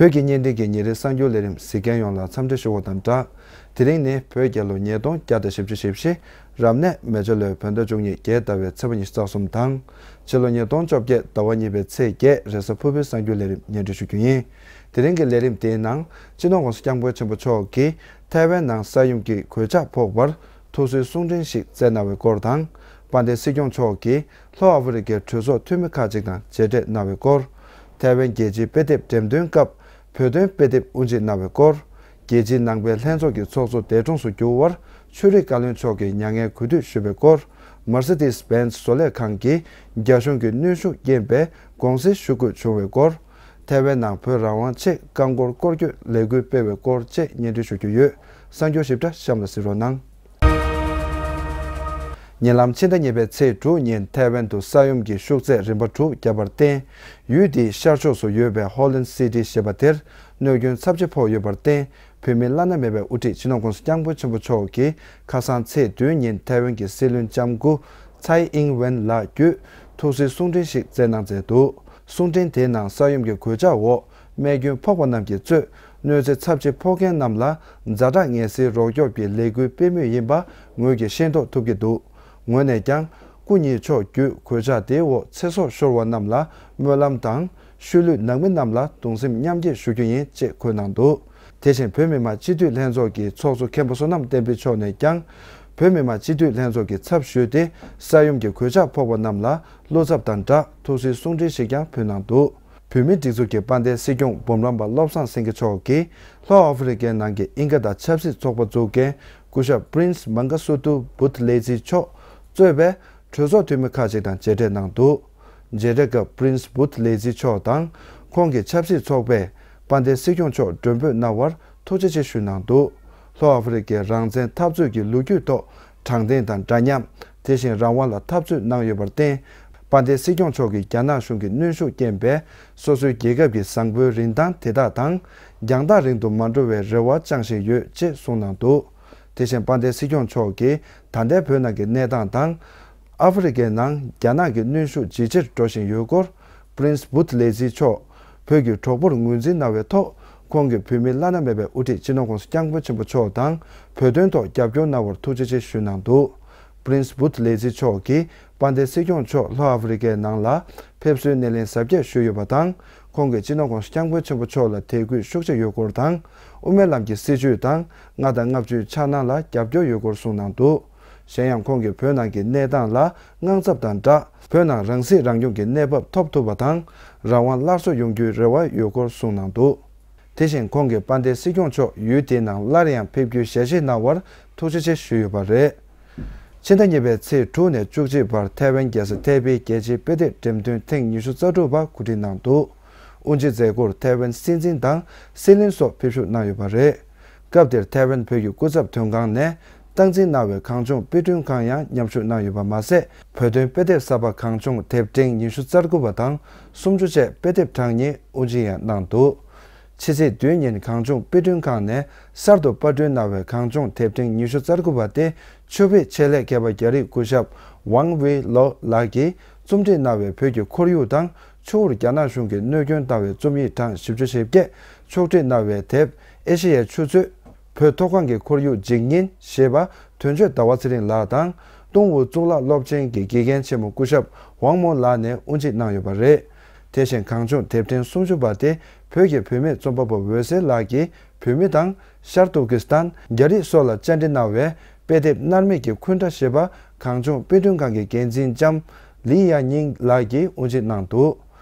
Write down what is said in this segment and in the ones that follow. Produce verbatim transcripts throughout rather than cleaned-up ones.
བོད་ཀྱི་བརྙན་འཕྲིན་གྱི་ཉིན་རེའི་གསར་འགྱུར་ལས་རིམ་གཟིགས་མཁན་ཡོངས་ལ་འཚམས་འདྲི་ཞུ་བ་དང་སྦྲགས། དེ་རིང་ནི་བོད་རྒྱལ་ལོ་ཉིས་སྟོང་བརྒྱ་དང་བཞི་བཅུ་ཞེ་བཞི། རབ་གནས་མེ་བྱ་ལོའི་བོད་ཟླ་བཅུ་གཉིས་བརྒྱད་ཟླ་བའི་ཚེས་པ་ཉི་ཤུ་རྩ་གསུམ་དང་། ཕྱི་ལོ་ཉིས་སྟོང་བཅོ་བརྒྱད་ཟླ་བ་གཉིས་པའི་ཚེས་བརྒྱད་རེས་གཟའ་ཕུར་བུའི་གསར་འགྱུར་ལས་རིམ་སྙན་སྒྲོན་ཞུ་རྒྱུ་ཡིན། དེ་རིང་གི་ལས་རིམ་དེའི་ནང་སྤྱི་ནོར་༸གོང་ས་༸སྐྱབས་མགོན་ཆེན་པོ་མཆོག་གིས་ཐའེ་ཝན་ནང་ས་ཡོམ་གྱི་གོད་ཆག་ཕོག་པར་ཐུགས་གསོའི་གསུང་འཕྲིན་ཞིག་བསྩལ་གནང་བའི་སྐོར་དང་། དཔལ་ལྡན་སྲིད་སྐྱོང་མཆོག་གིས་ལྷོ་ཨ་ཧྥེ་རི་ཁའི་གྲོས་ཚོགས་འཐུས་མི་ཁག་ཅིག་དང་མཇལ་འཕྲད་གནང་བའི་སྐོར། ཐའེ་ཝན་རྒྱལ་སྤྱིའི་དཔེ་དེབ་འགྲེམས་སྟོན་སྐབས་བོད་དོན་དཔེ་དེབ་དབུ་འབྱེད་གནང་བའི་སྐོར། རྒྱལ་སྤྱིའི་ནང་པའི་ལྷན་ཚོགས་ཀྱི་ཚོགས་གཙོ་འདས་གྲོངས་སུ་གྱུར་བར་ཆོས་རིག་བཀའ་བློན་མཆོག་གིས་མྱ་ངན་གུས་འདུད་ཞུས་པའི་སྐོར། Mercedes-Benz བཟོ་ལས་ཁང་གིས་རྒྱ་གཞུང་གི་གནོན་ཤུགས་རྐྱེན་པས་དགོངས་སེལ་ཞུ་དགོས་བྱུང་བའི་སྐོར། ཐའེ་ཝན་ནང་བོད་རང་དབང་ཆེད་རྐང་འཁོར་སྐོར་སྐྱོད་ལས་འགུལ་སྤེལ་བའི་སྐོར་བཅས་སྙན་སྒྲོན་ཞུ་རྒྱུ་ཡོད། གསར་འགྱུར་ཞིབ་ཕྲ་གཤམ་ལ་གཟིགས་རོགས་གནང་། ཉེ་ལམ་ཕྱི་ཟླ་གཉིས་པའི་ཚེས་དྲུག་ཉིན་ཐའེ་ཝན་དུ་ས་ཡོམ་གྱི་ཤུགས་ཚད་རིམ་པ་དྲུག་བརྒྱབ་པར་བརྟེན། ཡུལ་དེའི་ཤར་ཕྱོགས་སུ་ཡོད་པའི་ཧོ་ལན་སི་ཏི་ཞེས་པ་དེར་གནོད་སྐྱོན་ཚབས་ཆེ་ཕོག་ཡོད་པར་བརྟེན། བོད་མིའི་བླ་ན་མེད་པའི་དབུ་ཁྲིད་སྤྱི་ནོར་༸གོང་ས་༸སྐྱབས་མགོན་ཆེན་པོ་མཆོག་གིས་ཁ་སང་ཚེས་བདུན་ཉིན་ཐའེ་ཝན་གྱི་སྲིད་བློན་ལྕམ་སྐུ་ཚའེ་ཨིང་ཝེན་ལགས་བརྒྱུད་ཐུགས་གསོའི་གསུང་འཕྲིན་ཞིག་བསྩལ་གནང་མཛད་འདུག། གསུང་འཕྲིན་དེའི་ནང་ས་ཡོམ་གྱི་གོད་ཆག་འོག་རྨས་སྐྱོན་ཕོག་པ་རྣམས་ཀྱིས་གཙོས་གནོད་འཚེ་ཚབས་ཆེ་ཕོག་མཁན་རྣམས་ལ་ཛ་དྲག་ངལ་སེལ་རོགས་སྐྱོབ་ཀྱི་ལས་འགུལ་སྤེལ་མུས་ཡིན་པ་ངོས་ཀྱིས་ཤེས་རྟོགས་ཐུབ་ཀྱི་འདུག། ངོས་ནས་ཀྱང་སྐུ་ཉིད་མཆོག་བརྒྱུད་གོད་ཆག་དེའི་འོག་ཚེ་སྲོག་ཤོར་བ་རྣམས་ལ་སྨོན་ལམ་དང་། ཤུལ་ལུས་ནང་མི་རྣམས་ལ་གདུང་སེམས་མཉམ་སྐྱེད་ཞུ་རྒྱུ་ཡིན་ཅེས་འཁོད་གནང་འདུག། དེ་བཞིན་བོད་མི་མང་སྤྱི་འཐུས་ལྷན་ཚོགས་ཀྱི་ཚོགས་གཙོ་མཁན་པོ་བསོད་ནམས་བསྟན་འཕེལ་མཆོག་ནས་ཀྱང་། བོད་མི་མང་སྤྱི་འཐུས་ལྷན་ཚོགས་ཀྱི་ཚབ་ཞུས་ཏེ་ས་ཡོམ་གྱི་གོད་ཆག་ཕོག་པ་རྣམས་ལ་བློ་འཚབ་དང་སྦྲགས་ཐུགས་གསོའི་གསུང་འཕྲིན་ཞིག་ཀྱང་ཕུལ་གནང་འདུག། བོད་མིའི་སྒྲིག་འཛུགས་ཀྱི་དཔལ་ལྡན་སྲིད་སྐྱོང་འབུམ་རམས་པ་བློ་བཟང་སེང་གེ་མཆོག་གིས་ལྷོ་ཨ་ཧྥེ་རི་ཁའི་ནང་གི་ཨིན་ཀ་དང་ཆབ་སྲིད་ཚོགས་པ་འཛུགས་མཁན་སྐུ་ཞབས་Prince Mangosuthu Buthelezi མཆོག་གཙོས་པའི་གྲོས་ཚོགས་འཐུས་མི་ཁག་ཅིག་དང་མཇལ་འཕྲད་གནང་འདུག། མཇལ་འཕྲད་སྐབས་Prince Buthelezi མཆོག་དང་ཁོང་གི་ཆབ་སྲིད་ཚོགས་པས་དཔལ་ལྡན་སྲིད་སྐྱོང་མཆོག་མགྲོན་འབོད་གནང་བར་ཐུགས་རྗེ་ཆེ་ཞུས་གནང་འདུག། ལྷོ་ཨ་ཧྥེ་རི་ཁའི་རང་བཙན་འཐབ་རྩོད་ཀྱི་ལོ་རྒྱུས་ཐོག་དྲང་བདེན་དང་འདྲ་མཉམ། དེ་བཞིན་རང་དབང་ལ་འཐབ་རྩོད་གནང་ཡོད་པར་བརྟེན། དཔལ་ལྡན་སྲིད་སྐྱོང་མཆོག་གིས་རྒྱ་ནག་གཞུང་གི་གནོན་ཤུགས་རྐྱེན་པས་སོ་སོའི་རྒྱལ་ཁབ་ཀྱི་བཟང་པོའི་རིན་ཐང་དེ་དག་དང་རྒྱང་ཐག་རིང་དུ་མ་འགྲོ་བའི་རེ་བ་བཅངས་བཞིན་ཡོད་ཅེས་གསུངས་གནང་འདུག། དེ་བཞིན་དཔལ་ལྡན་སྲིད་སྐྱོང་མཆོག་གིས་ད་ལྟའི་བོད་ནང་གི་གནས་སྟངས་དང་། ཨ་ཧྥེ་རི་ཁའི་ནང་རྒྱ་ནག་གི་གནོན་ཤུགས་ཇེ་ཆེར་འགྲོ་བཞིན་ཡོད་སྐོར། Prince Buthelezi མཆོག་བོད་ཀྱི་གྲོགས་པོར་ངོས་འཛིན་གནང་བའི་ཐོག་ཁོང་གིས་བོད་མིའི་བླ་ན་མེད་པའི་དབུ་ཁྲིད་སྤྱི་ནོར་༸གོང་ས་༸སྐྱབས་མགོན་ཆེན་པོ་མཆོག་དང་བོད་དོན་ཐོག་རྒྱབ་སྐྱོར་གནང་བར་ཐུགས་རྗེ་ཆེ་ཞུས་གནང་འདུག། Prince Buthelezi མཆོག་གིས་དཔལ་ལྡན་སྲིད་སྐྱོང་མཆོག་ལྷོ་ཨ་ཧྥེ་རི་ཁའི་ནང་ལ་ཕེབས་བསུའི་སྣེ་ལེན་གཟབ་རྒྱས་ཞུས་ཡོད་པ་དང་། ཁོང་གིས་སྤྱི་ནོར་༸གོང་ས་༸སྐྱབས་མགོན་ཆེན་པོ་མཆོག་ལ་དད་གུས་ཤུགས་ཆེ་ཡོད་སྐོར་དང་། དབུ་མའི་ལམ་གྱི་སྲིད་བྱུས་དང་ལྔ་དང་ལྔ་བཅུའི་འཆར་སྣང་ལ་རྒྱབ་སྐྱོར་ཡོད་སྐོར་གསུངས་གནང་འདུག། གཞན་ཡང་ཁོང་གིས་བོད་ནང་གི་གནས་སྟངས་ལ་དངངས་འཚབ་དང་སྦྲགས། བོད་ནང་རང་སྲིད་རང་སྐྱོང་གི་གནས་བབ་ཐོབ་ཐུབ་པ་དང་། རང་དབང་སླར་གསོ་ཡོང་རྒྱུའི་རེ་བ་ཡོད་སྐོར་གསུངས་གནང་འདུག། དེ་བཞིན་ཁོང་གིས་དཔལ་ལྡན་སྲིད་སྐྱོང་མཆོག་ཡུལ་དེའི་ནང་སླར་ཡང་ཕེབས་རྒྱུའི་ཞལ་བཞེས་གནང་བར་ཐུགས་རྗེ་ཆེ་ཞུས་ཡོད་པ་རེད། ཕྱི་ཟླ་གཉིས་པའི་ཚེས་དྲུག་ནས་བཅུ་གཅིག་བར་ཐའེ་ཝན་རྒྱལ་ས་ཐའེ་པེའི་རྒྱལ་སྤྱིའི་དཔེ་དེབ་འགྲེམས་སྟོན་ཐེངས་ཉི་ཤུ་རྩ་དྲུག་པ་གོ་སྒྲིག་གནང་འདུག། དབུ་འབྱེད་མཛད་སྒོར་ཐའེ་ཝན་སྲིད་འཛིན་དང་སྲིད་བློན་སོགས་ཕེབས་ཞུགས་གནང་ཡོད་པ་རེད། སྐབས་དེར་ཐའེ་ཝན་བོད་ཀྱི་སྐུ་ཚབ་དོན་ཁང་ནས་སྟངས་འཛིན་གནང་བའི་གངས་ལྗོངས་དཔེ་སྐྲུན་ཁང་ཡང་མཉམ་ཞུགས་གནང་ཡོད་པ་མ་ཟད། བོད་དོན་དཔེ་དེབ་གསར་པ་གངས་ལྗོངས་དེབ་ཕྲེང་ཉི་ཤུ་རྩ་དགུ་པ་དང་སུམ་ཅུ་བཅས་དཔེ་དེབ་གྲངས་གཉིས་དབུ་འབྱེད་ཡང་གནང་འདུག། ཕྱི་ཚེས་བདུན་ཉིན་གངས་ལྗོངས་དཔེ་སྐྲུན་ཁང་ནས་གསར་དུ་པར་སྐྲུན་གནང་བའི་གངས་ལྗོངས་དེབ་ཕྲེང་ཉི་ཤུ་རྩ་དགུ་པ་སྟེ། ཆོས་བོད་ཆེད་ལས་མཁས་པ་རྒྱ་རིགས་སྐུ་ཞབས་ཝང་ཝེ་ལོ་ལགས་ཀྱིས་རྩོམ་སྒྲིག་གནང་བའི་བོད་ཀྱི་ཁོར་ཡུག་དང་ཆུ་བོར་རྒྱ་ནག་གཞུང་གིས་གནོད་སྐྱོན་བཏང་བའི་རྩོམ་ཡིག་གྲངས་བཞི་བཅུ་ཞེ་བརྒྱད་ཕྱོགས་སྒྲིག་གནང་བའི་དེབ་ཨེ་ཤེ་ཡའི་ཆུ་མཛོད། བོད་མཐོ་སྒང་གི་ཁོར་ཡུག་འཇིག་ཉེན་ཞེས་པ་དོན་གཅོད་ཟླ་བ་ཚེ་རིང་ལགས་དང་ཏུང་ཝུའུ་གཙུག་ལག་སློབ་ཆེན་གྱི་དགེ་རྒན་ཆེན་མོ་སྐུ་ཞབས་ཝང་མོ་ལགས་ནས་དབུ་འབྱེད་གནང་ཡོད་པ་རེད། དེ་བཞིན་གངས་ལྗོངས་དེབ་ཕྲེང་སུམ་ཅུ་པ་དེ་བོད་ཀྱི་བུད་མེད་རྩོམ་པ་པོ་འོད་ཟེར་ལགས་ཀྱིས་བོད་མི་དང་ཤར་ཏུར་ཀི་སི་ཐན། རྒྱ་རིགས་སོགས་ལ་བཅར་འདྲི་གནང་བའི་དཔེ་དེབ་མནར་མེད་ཀྱི་འཁུན་སྒྲ་ཞེས་པ་གངས་ལྗོངས་དཔེ་སྐྲུན་ཁང་གི་འགན་འཛིན་ལྕམ་ལི་ཡ་ཉིང་ལགས་ཀྱིས་དབུ་འབྱེད་གནང་འདུག།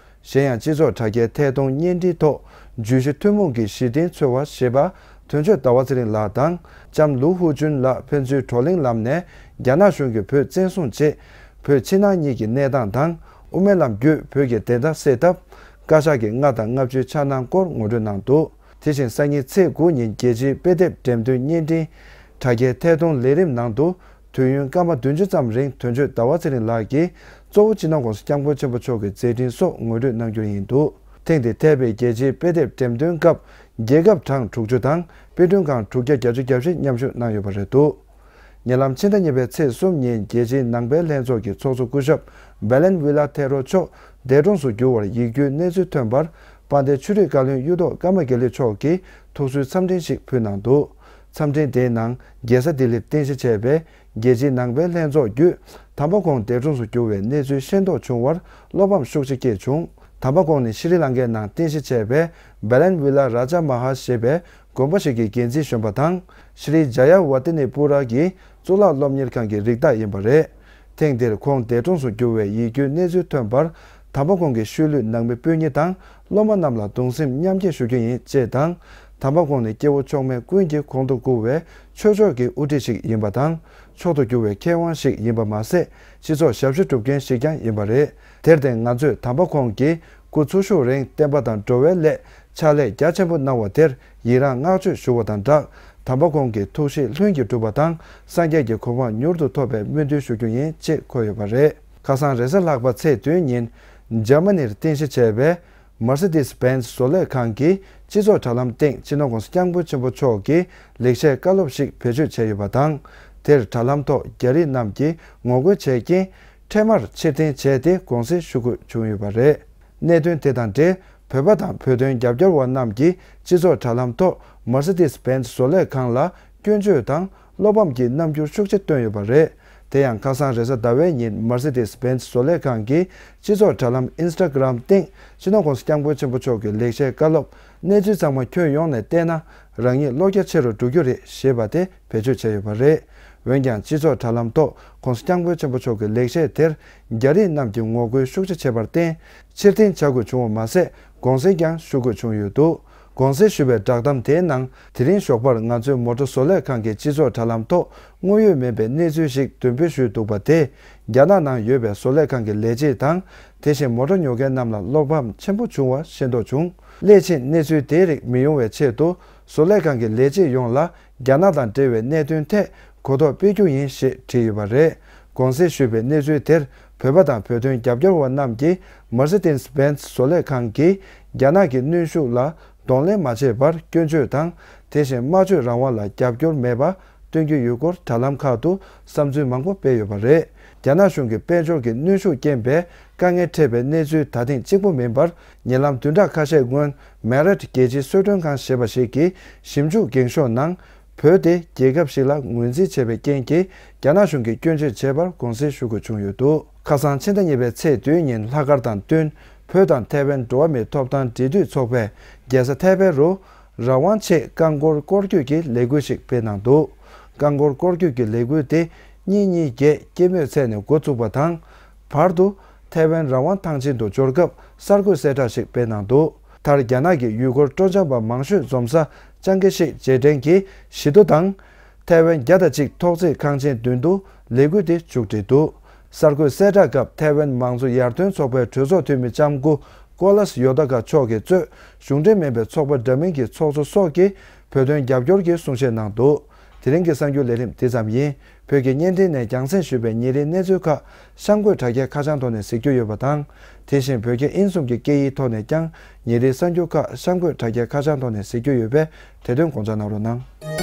གཞན་ཡང་སྤྱི་ཚོགས་དྲ་རྒྱའི་ཐད་གཏོང་བརྙན་འཕྲིན་ཐོག་བརྗོད་གཞི་ཐུན་མོང་གི་གཞི་རྟེན་འཚོལ་བ་ཞེས་པ་དོན་གཅོད་ཟླ་བ་ཚེ་རིང་ལགས་དང་ལྕམ་ལུའུ་ཧུའུ་ཅུན་ལགས་ཕན་ཚུན་བགྲོ་གླེང་ལམ་ནས་རྒྱ་ནག་གཞུང་གིས་བོད་བཙན་བཟུང་རྗེས་བོད་ཕྱི་ནང་གཉིས་ཀྱི་གནས་སྟངས་དང་དབུ་མའི་ལམ་བརྒྱུད་བོད་ཀྱི་བདེན་མཐའ་གསལ་ཐབས། བཀའ་ཤག་གི་ལྔ་དང་ལྔ་བཅུའི་འཆར་སྣང་སྐོར་ངོ་སྤྲོད་གནང་འདུག། དེ་བཞིན་སང་ཉིན་ཚེས་དགུ་ཉིན་རྒྱལ་སྤྱིའི་དཔེ་དེབ་འགྲེམས་སྟོན་བརྙན་འཕྲིན་དྲ་རྒྱའི་ཐད་གཏོང་ལས་རིམ་ནང་དུ་དུས་ཡུན་སྐར་མ་བདུན་ཅུ་ཙམ་རིང་དོན་གཅོད་ཟླ་བ་ཚེ་རིང་ལགས་ཀྱིས་གཙོ་བོ་སྤྱི་ནོར་༸གོང་ས་༸སྐྱབས་མགོན་ཆེན་པོ་མཆོག་གི་མཛད་འཕྲིན་སོགས་ངོ་སྤྲོད་གནང་རྒྱུ་ཡིན་འདུག། ཐེངས་འདིའི་ཐའེ་པེའི་རྒྱལ་སྤྱིའི་དཔེ་དེབ་འགྲེམས་སྟོན་སྐབས་རྒྱལ་ཁབ་གྲངས་དྲུག་ཅུ་དང་དཔེ་སྐྲུན་ཁང་དྲུག་བརྒྱ་བརྒྱད་ཅུ་གྱ་བཞི་མཉམ་ཞུགས་གནང་ཡོད་པ་རེད་འདུག། ཉེ་ལམ་ཕྱི་ཟླ་གཉིས་པའི་ཚེས་གསུམ་ཉིན་རྒྱལ་སྤྱིའི་ནང་པའི་ལྷན་ཚོགས་ཀྱི་ཚོགས་གཙོ་སྐུ་ཞབས་བེ་ལན་ཝི་ལ་ཐེ་རོ་མཆོག་འདས་གྲོངས་སུ་གྱུར་བར་ཡིད་སྐྱོའི་གནས་ཚུལ་ཐོན་པར་ དཔལ་ལྡན་ཆོས་རིག་བཀའ་བློན་གཡུ་ཐོག་ཀརྨ་དགེ་ལེགས་མཆོག་གིས་ཐུགས་གསོའི་འཚམས་འཕྲིན་ཞིག་ཕུལ་གནང་འདུག། འཚམས་འཕྲིན་དེའི་ནང་རྒྱལ་ས་ལྡི་ལིར་རྟེན་གཞི་བྱས་པའི་རྒྱལ་སྤྱིའི་ནང་པའི་ལྷན་ཚོགས་བརྒྱུད་དམ་པ་ཁོང་འདས་གྲོངས་སུ་གྱུར་བའི་གནས་ཚུལ་ཤེས་རྟོགས་བྱུང་བར་བློ་ཕམ་ཤུགས་ཆེ་སྐྱེས་བྱུང་། དམ་པ་ཁོང་ནི་ཤྲི་ལང་ཀའི་ནང་རྟེན་གཞི་བྱས་པའི་Balanvilla Raja Maha ཞེས་པའི་དགོན་པ་ཞིག་གི་འགན་འཛིན་གཞོན་པ་དང་། ཤྲི་ཇ་ཡ་ཝརྟི་ནི་པུ་ར་གི་གཙུག་ལག་སློབ་གཉེར་ཁང་གི་རིགས་བདག་ཡིན་པ་རེད། ཐེངས་འདིར་ཁོང་འདས་གྲོངས་སུ་གྱུར་བའི་ཡིད་སྐྱོའི་གནས་ཚུལ་ཐོན་པར། དམ་པ་ཁོང་གི་ཤུལ་ལུས་ནང་མི་སྤུན་ཉེ་དང་སློབ་མ་རྣམས་ལ་གདུང་སེམས་མཉམ་སྐྱེད་ཞུ་རྒྱུ་ཡིན་ཅེས་དང་། དམ་པ་ཁོང་ནི་སྐྱེ་བོ་མཆོག་དམན་ཀུན་གྱི་གོང་དུ་བཀུར་བའི་ཆོས་ཕྱོགས་ཀྱི་དབུ་ཁྲིད་ཞིག་ཡིན་པ་དང་། མཆོག་ཏུ་གྱུར་བའི་མཁས་དབང་ཞིག་ཡིན་པ་མ་ཟད། སྤྱི་ཚོགས་ཞབས་ཞུ་སྒྲུབ་མཁན་ཞིག་ཀྱང་ཡིན་པ་རེད། དེར་བརྟེན་ང་ཚོས་དམ་པ་ཁོང་གིས་སྐུ་འཚོ་བཞུགས་རིང་བསྟན་པ་དང་འགྲོ་བའི་སླད་ཕྱག་ལས་རྒྱ་ཆེན་པོ་གནང་བ་དེར་ཡི་རངས་བསྔགས་བརྗོད་ཞུ་བ་དང་སྦྲགས། དམ་པ་ཁོང་གི་ཐུགས་བཞེད་ལྷུན་གྱིས་གྲུབ་པ་དང་སངས་རྒྱས་ཀྱི་གོ་འཕང་མྱུར་དུ་ཐོབ་པའི་སྨོན་འདུན་ཞུ་རྒྱུ་ཡིན་ཅེས་འཁོད་ཡོད་པ་རེད། ཁ་སང་རེས་གཟའ་ལྷག་པ་ཚེས་བདུན་ཉིན་འཇར་མ་ནིར་རྟེན་གཞི་བྱས་པའི་Mercedes-Benz བཟོ་ལས་ཁང་གི་སྤྱི་ཚོགས་དྲ་ལམ་སྟེང་སྤྱི་ནོར་༸གོང་ས་༸སྐྱབས་མགོན་ཆེན་པོ་མཆོག་གི་ལེགས་བཤད་བཀའ་སློབ་ཞིག་བེད་སྤྱོད་བྱས་ཡོད་པ་དང་། དེར་དྲ་ལམ་ཐོག་རྒྱ་རིགས་རྣམས་ཀྱིས་ངོ་རྒོལ་བྱས་རྐྱེན། འཕྲལ་མར་ཕྱིར་འཐེན་བྱས་ཏེ་དགོངས་སེལ་ཞུ་དགོས་བྱུང་ཡོད་པ་རེད། གནད་དོན་དེ་དང་འབྲེལ་བོད་པ་དང་བོད་དོན་རྒྱབ་སྐྱོར་བ་རྣམས་ཀྱིས་སྤྱི་ཚོགས་དྲ་ལམ་ཐོག་Mercedes-Benz བཟོ་ལས་ཁང་ལ་སྐྱོན་བརྗོད་དང་བློ་ཕམ་གྱི་རྣམ་འགྱུར་ཤུགས་ཆེ་བཏོན་ཡོད་པ་རེད། དེ་ཡང་ཁ་སང་རེས་གཟའ་ཟླ་བའི་ཉིན་Mercedes-Benz བཟོ་ལས་ཁང་གི་སྤྱི་ཚོགས་དྲ་ལམ་Instagram སྟེང་སྤྱི་ནོར་༸གོང་ས་༸སྐྱབས་མགོན་ཆེན་པོ་མཆོག་གི་ལེགས་བཤད་བཀའ་སློབ། གནས་ཚུལ་ཚང་མ་ཁྱོན་ཡོངས་ནས་བལྟས་ན་རང་ཉིད་བློ་རྒྱ་ཆེ་རུ་འགྲོ་རྒྱུ་རེད་ཞེས་པ་དེ་བེད་སྤྱོད་བྱས་ཡོད་པ་རེད། འོན་ཀྱང་སྤྱི་ཚོགས་དྲ་ལམ་ཐོག་༸གོང་ས་༸སྐྱབས་མགོན་ཆེན་པོ་མཆོག་གི་ལེགས་བཤད་དེར་རྒྱ་རིགས་རྣམས་ཀྱིས་ངོ་རྒོལ་ཤུགས་ཆེ་བྱས་པར་བརྟེན། ཕྱིར་འཐེན་བྱ་དགོས་བྱུང་བ་མ་ཟད། དགོངས་སེལ་ཀྱང་ཞུ་དགོས་བྱུང་ཡོད་འདུག། དགོངས་སེལ་ཞུས་པའི་བསྒྲགས་གཏམ་དེའི་ནང་། དེ་རིང་ཞོགས་པར་ང་ཚོའི་མོ་ཊ་བཟོ་ལས་ཁང་གི་སྤྱི་ཚོགས་དྲ་ལམ་ཐོག་དངོས་ཡོད་མིན་པའི་གནས་ཚུལ་ཞིག་འདོན་སྤེལ་ཞུས་འདུག་པ་དེས། རྒྱ་ནག་ནང་ཡོད་པའི་བཟོ་ལས་ཁང་གི་ལས་བྱེད་དང་། དེ་བཞིན་མོ་ཊ་ཉོ་མཁན་རྣམས་ལ་བློ་ཕམ་ཆེན་པོ་བྱུང་བ་ཤེས་རྟོགས་བྱུང་། སླད་ཕྱིན་གནས་ཚུལ་དེའི་རིགས་མི་ཡོང་བའི་ཆེད་དུ། བཟོ་ལས་ཁང་གི་ལས་བྱེད་ཡོངས་ལ། རྒྱ་ནག་དང་འབྲེལ་བའི་གནད་དོན་ཐད་གོ་རྟོགས་སྤེལ་རྒྱུ་ཡིན་ཞེས་བྲིས་ཡོད་པ་རེད། དགོངས་སེལ་ཞུས་པའི་གནས་ཚུལ་དེར་བོད་པ་དང་བོད་དོན་རྒྱབ་སྐྱོར་བ་རྣམས་ཀྱིས་Mercedes-Benz བཟོ་ལས་ཁང་གིས་རྒྱ་ནག་གི་གནོན་ཤུགས་ལ་གདོང་ལེན་མ་བྱས་པར་སྐྱོན་བརྗོད་དང་། དེ་བཞིན་སྨྲ་བརྗོད་རང་དབང་ལ་རྒྱབ་སྐྱོར་མེད་པ་སྟོན་གྱི་ཡོད་སྐོར་དྲ་ལམ་ཁག་ཏུ་བསམ་ཚུལ་མང་པོ་སྤེལ་ཡོད་པ་རེད། རྒྱ་ནག་གཞུང་གི་དཔལ་འབྱོར་གྱི་གནོན་ཤུགས་རྐྱེན་པས་དཀའ་ངལ་འཕྲད་པའི་གནས་ཚུལ་ད་ཐེངས་གཅིག་པུ་མིན་པར་ཉེ་ལམ་བདུན་ཕྲག་ཁ་ཤས་སྔོན་Merit་རྒྱལ་སྤྱིའི་གསོལ་མགྲོན་ཁང་ཞེས་པ་ཞིག་གིས་ཞིབ་འཇུག་འགེངས་ཤོག་ནང་། བོད་དེ་རྒྱལ་ཁབ་ཞིག་ལ་ངོས་འཛིན་བྱས་པའི་རྐྱེན་གྱིས་རྒྱ་ནག་གཞུང་གིས་སྐྱོན་བརྗོད་བྱས་པར་དགོངས་སེལ་ཞུ་དགོས་བྱུང་ཡོད་འདུག། ཁ་སང་ཕྱི་ཟླ་གཉིས་པའི་ཚེས་བདུན་ཉིན་ལྷག་དཀར་དང་བསྟུན། བོད་དང་ཐའེ་ཝན་འགྲོ་བ་མིའི་ཐོབ་ཐང་འབྲེལ་མཐུད་ཚོགས་པས་རྒྱལ་ས་ཐའེ་ཝན་རུ་རང་དབང་ཆེད་རྐང་འཁོར་སྐོར་སྐྱོད་ཀྱི་ལས་འགུལ་ཞིག་སྤེལ་གནང་འདུག། རྐང་འཁོར་སྐོར་སྐྱོད་ཀྱི་ལས་འགུལ་དེ་གཉིས་གཉིས་བརྒྱད་སྐྱེད་མོས་ཚལ་ནས་འགོ་བཙུགས་པ་དང་། བར་དུ་ཐའེ་ཝན་རང་དབང་ཐང་ཆེན་དུ་འབྱོར་སྐབས་གསར་འགོད་གསལ་བསྒྲགས་ཤིག་སྤེལ་གནང་འདུག། མཐར་རྒྱ་ནག་གི་ཡུལ་སྐོར་སྤྲོ་འཆམ་པ་མང་ཤོས་འཛོམས་ས་ཅང་ཀེ་ཤེ་རྗེས་དྲན་གྱི་བཞི་མདོ་དང་། ཐའེ་ཝན་བརྒྱ་དང་གཅིག་ཐོག་བརྩེགས་ཁང་ཆེན་མདུན་དུ་ལས་འགུལ་དེ་མཇུག་བསྒྲིལ་འདུག། གསར་འགོད་གསལ་བསྒྲགས་སྐབས་ཐའེ་ཝན་མང་གཙོ་ཡར་ཐོན་ཚོགས་པའི་གྲོས་ཚོགས་འཐུས་མི་ལྕམ་སྐུ་ཀོ་ལཱས་ཡོ་ཏ་ཀ་མཆོག་གིས་གཙོས་གཞུང་འབྲེལ་མིན་པའི་ཚོགས་པ་འདྲ་མིན་གྱི་ཚོགས་གཙོ་སོགས་ཀྱིས་བོད་དོན་རྒྱབ་སྐྱོར་གྱི་གསུང་བཤད་གནང་འདུག། དེ་རིང་གི་གསར་འགྱུར་ལས་རིམ་འདི་ཙམ་ཡིན། བོད་ཀྱི་བརྙན་འཕྲིན་ནས་རྒྱང་སྲིང་ཞུས་པའི་ཉིན་རེའི་གནས་ཚུལ་ཁག་གཤམ་འཁོད་དྲ་རྒྱའི་ཁ་བྱང་ཐོག་ནས་གཟིགས་རྒྱུ་ཡོད་པ་དང་། དེ་བཞིན་བོད་རྒྱ་དབྱིན་གསུམ་གྱི་སྐད་ཡིག་ཐོག་ནས་ཀྱང་ཉིན་རེའི་གསར་འགྱུར་ཁག་གཤམ་འཁོད་དྲ་རྒྱའི་ཁ་བྱང་ཐོག་ནས་གཟིགས་རྒྱུ་ཡོད་པས་དེ་དོན་དགོངས་འཇགས་གནང་རོགས་གནང་།